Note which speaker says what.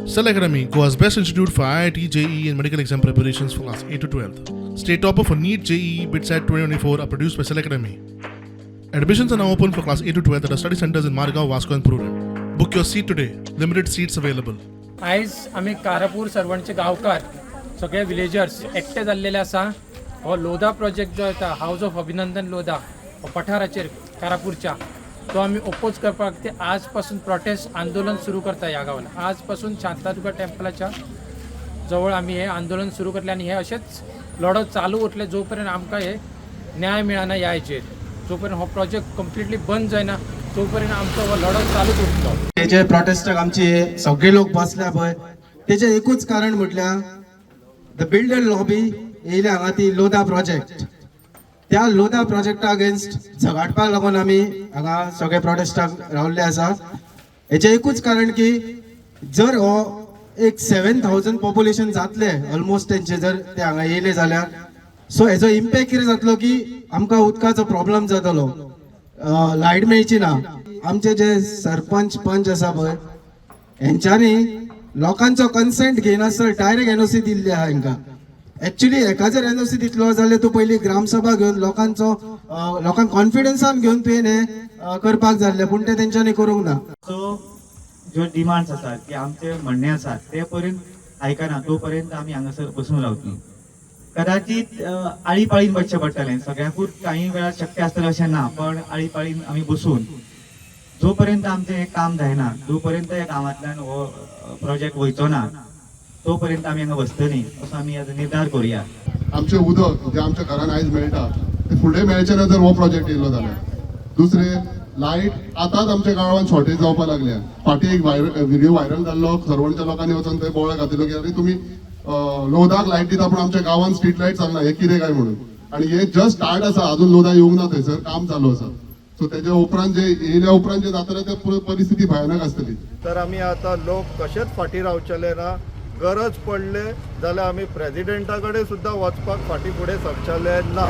Speaker 1: Cell Academy, Goa's best institute for IIT, JEE, and medical exam preparations for class 8 to 12. State topper for NEET, JEE, BITSAT 2024 are produced by Cell Academy. Admissions are now open for class 8 to 12 at our study centers in Margao, Vasco, and Prudent. Book your seat today. Limited seats available.
Speaker 2: आयज आमी कारापूर सर्वणचे गांवकार सगळे villagers एकटे जाल्लेले आसा. हो Lodha project जो येता, house of अभिनंदन लोधा, हो पठाराचेर कारापूरच्या, तो आमी ओपोज करपाक ते आज पासून प्रोटेस्ट आंदोलन सुरू करता. ह्या गांवान आज पासून शांतादुर्गा टेम्पलाच्या जवळ आमी हे आंदोलन सुरू करतले आनी हे अशेंच लढो चालू उरतले जो पर्यंत आमकां हे न्याय मेळना. ह्या हेचेर जो पर्यंत हो प्रोजेक्ट कंप्लिटली बंद जायना, तो पर्यंत आमचो हो लढो चालूच उरतलो.
Speaker 3: तेजे प्रोटेस्टाक आमचे सगळे लोक बसल्या पळय, तेजे एकूच कारण म्हटल्यार the builder lobby येयल्या हांगा ती लोधा प्रोजेक्ट. त्या लोधा प्रोजेक्टा अगेन्स्ट झगाटपाक लागून आमी हांगा सगळे प्रोटेस्टाक रावल्ले आसा. हेचें एकूच कारण की जर हो एक 7,000 पॉप्युलेशन जातले ऑलमोस्ट तेंचे, जर ते हांगा येयले जाल्यार, सो हेजो इम्पॅक्ट कितें जातलो की आमकां उदकाचो प्रॉब्लम जातलो, लायट मेळची ना. आमचे जे सरपंच पंच आसा पळय, हेंच्यांनी लोकांचो कन्सेंट घेयनासतना डायरेक्ट एनओसी दिल्ली आहा हेंकां. एक्चुली हेका जर एनओसी दितलो जाल्यार तूं पयलीं ग्रामसभा घेवन लोकांचो लोकांक कॉन्फिडन्सान घेवन तुवें हें करपाक जाल्लें, पूण तें तेंच्यांनी करूंक ना.
Speaker 4: सो ज्यो डिमांड्स आसात की आमचे म्हणणे आसात ते पर्यंत आयकना तो पर्यंत आमी हांगासर बसून रावतली. कदाचित आळी पाळीन बसचें पडटलें. सगळ्यांकूच काही वेळार शक्य आसतलें अशें ना, पण आळी पाळीन आमी बसून जो पर्यंत आमचें हें काम जायना, जो पर्यंत ह्या गांवांतल्यान हो प्रोजेक्ट वयचो ना, तो पर्यंत आमी हांगा बसतलीं असो आमी आज निर्धार करुया.
Speaker 5: आमचें उदक जें आमच्या घरान आयज मेळटा तें फुडें मेळचें ना जर हो प्रोजेक्ट येयलो जाल्यार. दुसरें, लायट आतांच आमच्या गांवांत शॉर्टेज जावपाक लागल्या. फाटीं एक व्हायरल व्हिडिओ व्हायरल जाल्लो, सर्वणच्या लोकांनी वचोन थंय बोवाळ घातिल्लो की अरे, तुमी लोधाक लायट दिता पूण आमच्या गांवांत स्ट्रीट लायट चलना, हें कितें काय म्हणून. आनी हे जस्ट स्टार्ट आसा, अजून लोधा येवंक ना, थंयसर काम चालू आसा. सो तेच्या उपरांत जे येयल्या उपरांत जे जातलें ते परिस्थिती भयानक आसतली.
Speaker 6: तर आमी आतां लोक कशेंच फाटीं रावचेले ना. गरज पडले जाल्यार आमी प्रेजिडेंटा कडेन सुद्दां वचपाक फाटीं फुडें सरचेले ना.